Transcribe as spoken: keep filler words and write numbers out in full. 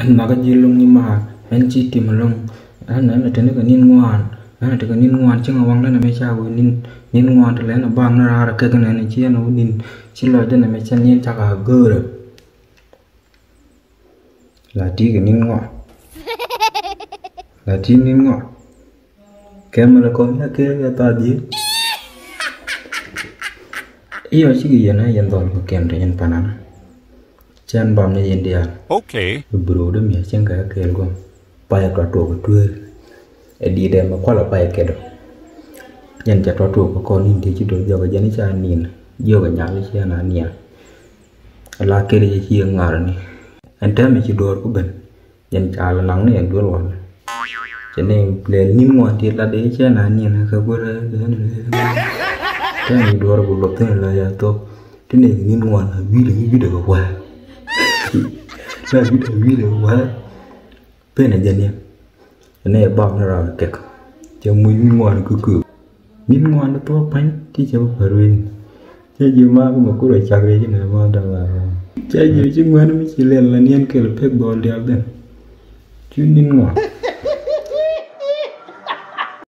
Ɛn nhɔkä ji̱ lo̱ŋ ni maar, ɛn ci tim lo̱ŋ. Ɛn ɛn te ni kɛ ni̱n ŋuan, ɛn te kɛ ni̱n ŋuan, ci ŋa waŋ lɛn ɛmɛ ca wee ni̱n, ni̱n ŋuan te lɛn ɛ bam ni raar ɛ kɛk nɛn ci ɛn ɛ wee ni̱n, ci lɔcdɛn ɛmɛ ca ni̱n cakɛ a göörä. La ti kɛ ni̱n ŋuan. La ti ni̱n ŋuan. Kɛmɛ lɛ kɔn ya kɛ ya tha di. Iyɔ cikɛ yɛn a yɛn dhɔl kɛ kɛn te yɛn panan. Cɛn bam ni yɛn diaal. Okay. Bi bro de mi cɛn kɛ kɛl gɔm. Pay tɔ tuɔk tuer. Ɛ di dɛ mɛ kual a pay kɛ dɔ. Yɛn cɛ tɔ tuɔk kɛ kɔn in ti ci dɔ jɔk jɛn ca nin. Jiɔk nyal ci na nia. La kɛl ci ci ŋar ni. Ɛn tɛm ci dɔr ku ben. Jɛn ca la naŋ ni ɛn duel wal. Cɛ ni lɛl ni̱n ŋuan ti lat dee cɛ na niɛn kä guer. Tɛn i̱ duɔr ku lɔ thin la ya thok. Ti ni ni̱n ŋuan a wi̱l a wi̱l a wi̱l a wi̱l a wi̱l a wi̱l. Pen a jɛ niɛn. Ni ɛ bam ni raa kɛk. Cɛ muc ni̱n ŋuan kä köök. Ni̱n ŋuan di thuɔ̱k pa̱ny ti cɛ bä pär wee. Cɛ ji̱ ma kä ma kur a cak rɛy ci nɛ ma daŋ a. Cɛ ji̱ ci ŋuɛn mi ci lɛl la niɛn kɛl pek dhɔl dial ben. Cu ni̱n ŋuan.